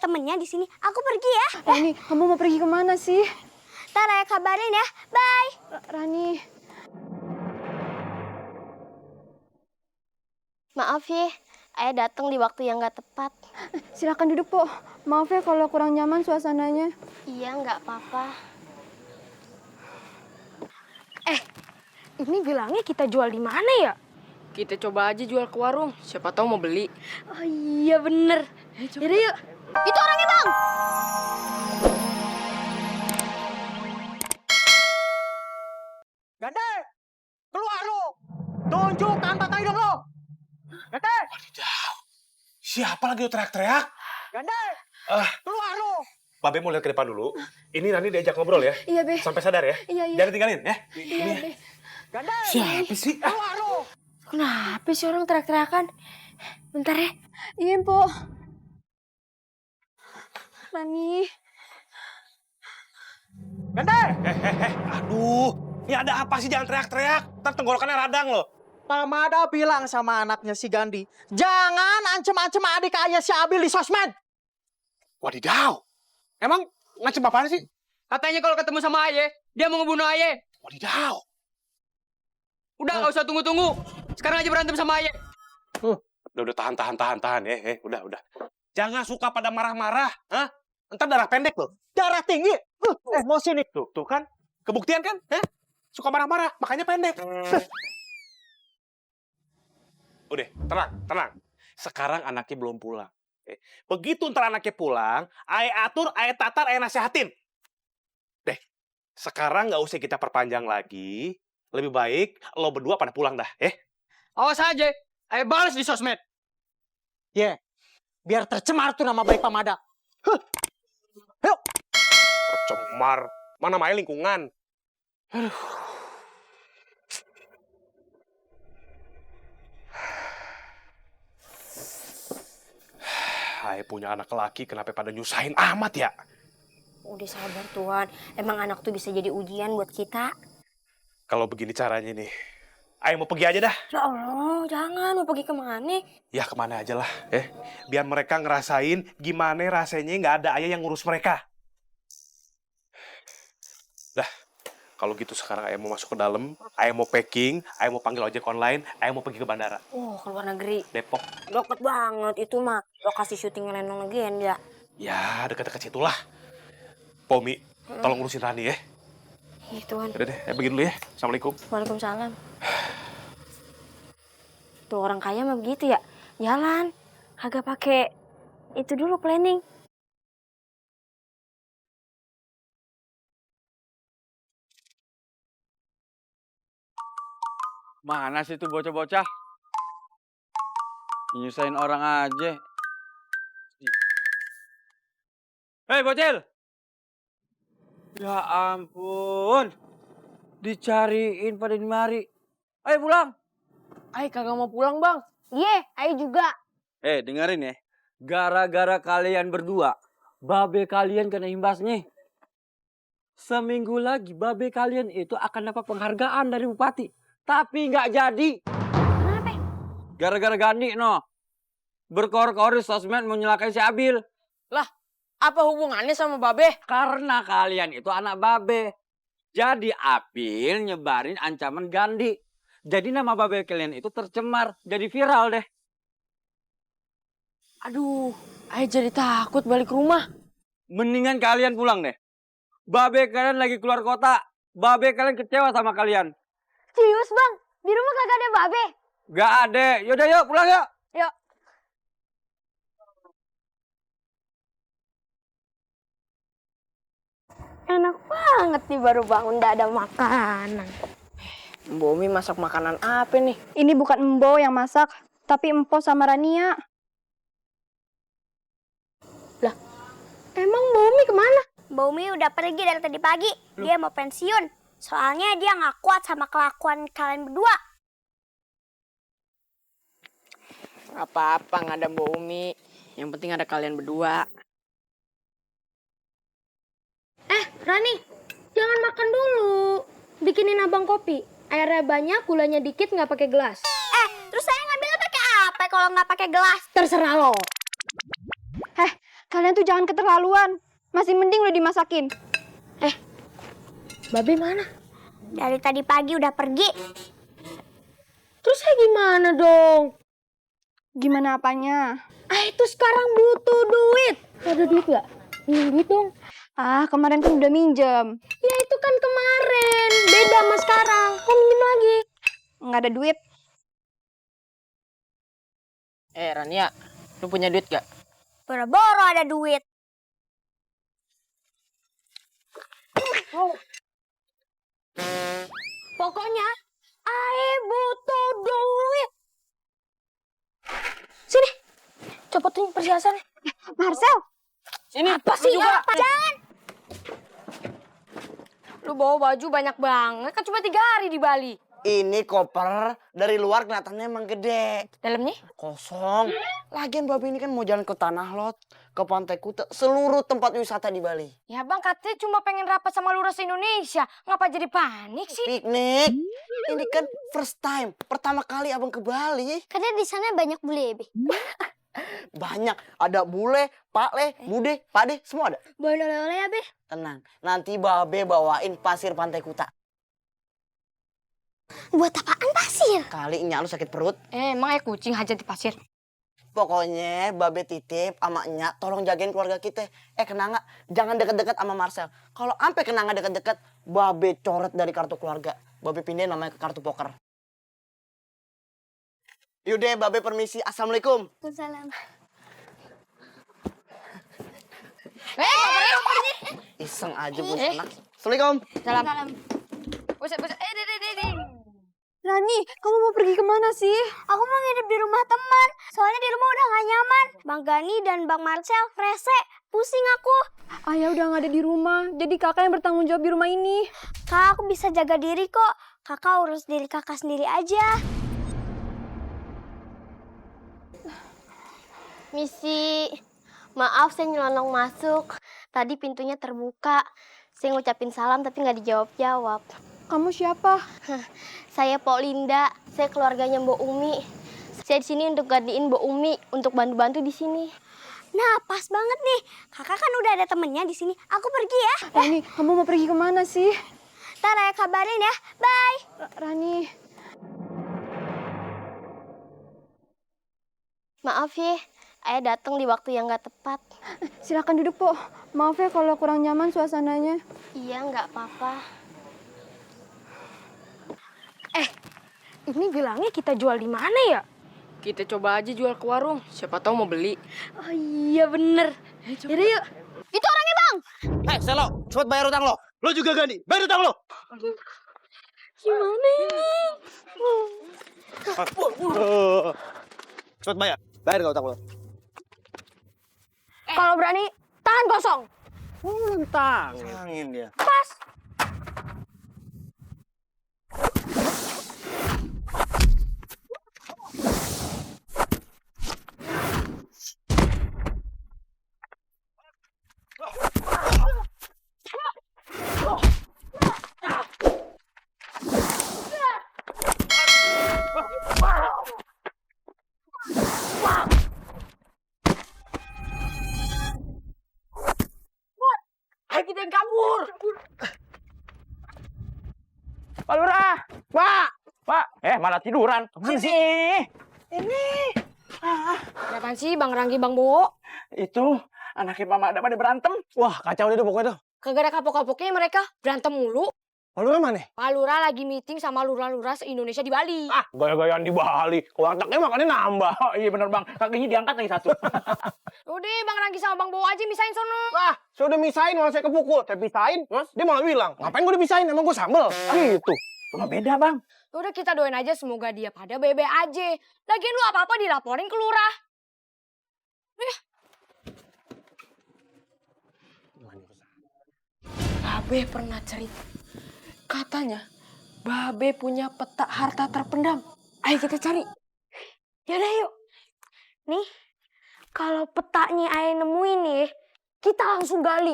temennya di sini. Aku pergi ya. Rani, kamu mau pergi kemana sih? Ntar Ayah kabarin ya. Bye. Rani. Maaf ya, Ayah datang di waktu yang gak tepat. Silakan duduk, Po. Maaf ya kalau kurang nyaman suasananya. Iya, nggak apa-apa. Ini bilangnya kita jual di mana ya? Kita coba aja jual ke warung. Siapa tahu mau beli. Oh iya bener. Yaudah yuk. Itu orangnya bang. Gede, keluar lu. Tunjukkan batai dong lu. Gede. Wadidaw. Siapa lagi tuh teriak-teriak? Gede, keluar lu. Babe mau lihat ke depan dulu. Ini nanti diajak ngobrol ya. Iya, Be. Sampai sadar ya. Iya. Jangan tinggalin ya. Iya, Be. Gede, Siapa sih? keluar lu. Kenapa sih orang teriak-teriakan? Bentar ya. Iya, Po. Rani. Gede. Aduh. Ini ada apa sih? Jangan teriak-teriak. Ntar tenggorokannya radang loh. Pamada bilang sama anaknya si Gandhi, jangan ancem-ancem adik ayah si Abil di sosmed. Wadidaw. Emang ngacem apaan sih? Katanya kalau ketemu sama Aye, dia mau ngebunuh Aye. Wadidaw. Udah nggak usah tunggu-tunggu. Sekarang aja berantem sama Aye. Udah tahan ya. Udah. Jangan suka pada marah-marah. Hah? Ntar darah pendek loh. Darah tinggi. Emosi nih. Tuh kan? Kebuktian kan? Hah? Suka marah-marah, makanya pendek. Udah, tenang. Sekarang anaknya belum pulang. Begitu ntar anaknya pulang, ayah atur, ayah tatar, ayah nasihatin. Deh, sekarang nggak usah kita perpanjang lagi. Lebih baik lo berdua pada pulang dah, Awas aja. Aye balas di sosmed. Biar tercemar tuh nama baik Pamada. Yuk. Cemar, mana namanya lingkungan. Ayah punya anak laki, kenapa pada nyusahin amat ya? Udah sabar Tuhan. Emang anak tuh bisa jadi ujian buat kita. Kalau begini caranya nih, ayah mau pergi aja dah. Ya Allah, jangan. Mau pergi kemana? Ya kemana aja lah, biar mereka ngerasain gimana rasanya nggak ada ayah yang ngurus mereka. Dah, kalau gitu sekarang ayah mau masuk ke dalam, ayah mau packing, ayah mau panggil ojek online, ayah mau pergi ke bandara. Oh, ke luar negeri. Depok. Deket banget itu mah. Lokasi syuting Lenong Legenda. Ya, dekat-dekat situlah. Pomi, tolong ngurusin Rani ya. Iya Tuhan. Udah deh, ayah pergi dulu ya. Assalamualaikum. Waalaikumsalam. Tuh orang kaya mah begitu ya. Jalan. Kagak pakai itu dulu planning. Mana sih tuh bocah-bocah? Nyusahin orang aja. Hei bocil! Ya ampun. Dicariin pada di mari. Ayo pulang. Aye kagak mau pulang, Bang. Iya, ayo juga. Dengerin ya. Gara-gara kalian berdua, babe kalian kena imbasnya. Seminggu lagi babe kalian itu akan dapat penghargaan dari bupati. Tapi nggak jadi. Kenapa? Gara-gara Gandhi, no. Berkor-kor di sosmed mau nyelakain si Abil. Apa hubungannya sama Babe? Karena kalian itu anak babe. Jadi Abil nyebarin ancaman Gandhi. Jadi nama babe kalian itu tercemar. Jadi viral deh. Aduh, Aye jadi takut balik rumah. Mendingan kalian pulang deh. Babe kalian lagi keluar kota. Babe kalian kecewa sama kalian. Serius bang? Di rumah kagak ada babe? Gak ada. Yaudah yuk pulang yuk. Yuk. Enak banget nih baru bangun udah ada makanan. Mbak Umi masak makanan apa nih? Ini bukan Embo yang masak, tapi Empo sama Rania. Lah, emang Mbak Umi kemana? Mbak Umi udah pergi dari tadi pagi. Dia mau pensiun. Soalnya dia nggak kuat sama kelakuan kalian berdua. Gak apa-apa, nggak ada Mbak Umi. Yang penting ada kalian berdua. Rani, jangan makan dulu. Bikinin abang kopi. Airnya banyak, gulanya dikit, nggak pakai gelas. Terus saya ngambilnya pakai apa kalau nggak pakai gelas? Terserah lo. Kalian tuh jangan keterlaluan. Masih mending udah dimasakin. Babe mana? Dari tadi pagi udah pergi. Terus saya gimana dong? Gimana apanya? Itu sekarang butuh duit. Ada duit nggak? Minjem duit dong. Ah, kemarin kan udah minjem. Ya itu kan kemarin. Beda sama sekarang. Kok minjem lagi? Nggak ada duit. Rania, lu punya duit gak? Boro-boro ada duit. Pokoknya, Ae butuh duit. Sini, copotin perhiasannya. Marcel, Sini, Apa sih? Apa? Jangan. Lu bawa baju banyak banget, kan cuma 3 hari di Bali. Ini koper dari luar kelihatannya emang gede. Dalamnya? Kosong. Lagian babi ini kan mau jalan ke Tanah Lot, ke Pantai Kuta, seluruh tempat wisata di Bali. Ya bang, katanya cuma pengen rapat sama lurah se-Indonesia. Ngapa jadi panik sih? Piknik. Ini kan first time, pertama kali abang ke Bali. Katanya di sana banyak bule, Be. Banyak, ada bule, pakle, bude, pade, semua ada. Boleh oleh-oleh ya, Be? Tenang, nanti babe bawain pasir Pantai Kuta. Buat apaan pasir? Kali Nyak lu sakit perut. Emang kucing hajat di pasir. Pokoknya babe titip sama Nyak tolong jagain keluarga kita. Kena nggak? Jangan deket-deket sama Marcel. Kalau ampe kena nggak deket-deket, babe coret dari kartu keluarga. Babe pindahin namanya ke kartu poker. Yaudah, babe permisi. Assalamualaikum. Waalaikumsalam. Iseng aja bos anak. Assalamualaikum. Salam. Buset. Rani, kamu mau pergi kemana sih? Aku mau nginep di rumah teman. Soalnya di rumah udah gak nyaman. Bang Gani dan Bang Marcel rese. Pusing aku. Ayah udah nggak ada di rumah, jadi kakak yang bertanggung jawab di rumah ini. Kak, aku bisa jaga diri kok. Kakak urus diri kakak sendiri aja. Misi, maaf saya nyelonong masuk. Tadi pintunya terbuka. Saya ngucapin salam tapi nggak dijawab-jawab. Kamu siapa? Saya Pok Linda, saya keluarganya Mbok Umi. Saya di sini untuk gantiin Mbok Umi untuk bantu-bantu di sini. Nah, pas banget nih. Kakak kan udah ada temennya di sini. Aku pergi ya. Rani, kamu mau pergi kemana sih? Ntar Ayah kabarin ya. Bye. Rani, Maaf ya, Ayah datang di waktu yang nggak tepat. silakan duduk, Po. Maaf ya kalau kurang nyaman suasananya. Iya, nggak apa-apa. Ini gelangnya kita jual di mana ya? Kita coba aja jual ke warung. Siapa tahu mau beli. Oh iya bener. Yaudah yuk. Itu orangnya, Bang. Hei, Selo, cepet bayar utang lo. Lo juga Gani, bayar utang lo. Gimana ini? Cepet bayar. Bayar gak utang lo? Kalau berani, tangan kosong. Angin dia. Ayo kita yang kabur. Pak Lurah! Pak! Malah tiduran. Kemana sih? Apaan sih Bang Ranggi, Bang Bowo? Itu anaknya Pak Mada pada berantem. Wah, kacau deh tuh pokoknya tuh. Kagak ada kapok-kapoknya mereka. Berantem mulu. Lalu mana? Pak Lurah lagi meeting sama lurah-lurah se-Indonesia di Bali. Gaya-gayaan di Bali. Otaknya makannya nambah. Iya bener Bang. Kakinya diangkat lagi satu. Udah Bang Ranggi sama Bang Bowo aja misahin sono. Wah, saya udah misain malah saya kepukul. Saya pisahin, dia malah bilang, ngapain gue dipisahin? Emang gue sambel? Gitu. Cuma beda Bang. Udah kita doain aja semoga dia pada bebe aja. Lagian lu apa-apa dilaporin ke lurah. Babe pernah cerita. Katanya Babe punya peta harta terpendam. Ayo kita cari. Yaudah yuk. Nih, kalau petanya Ayah nemuin nih, kita langsung gali.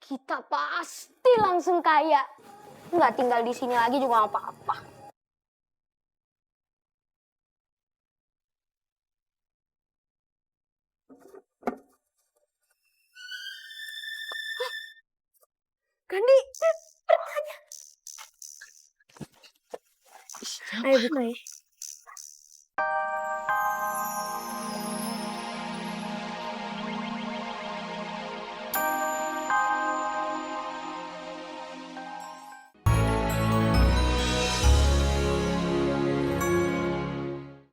Kita pasti langsung kaya. Nggak tinggal di sini lagi juga nggak apa-apa. Gandhi, bertanya. Ayo buka ya.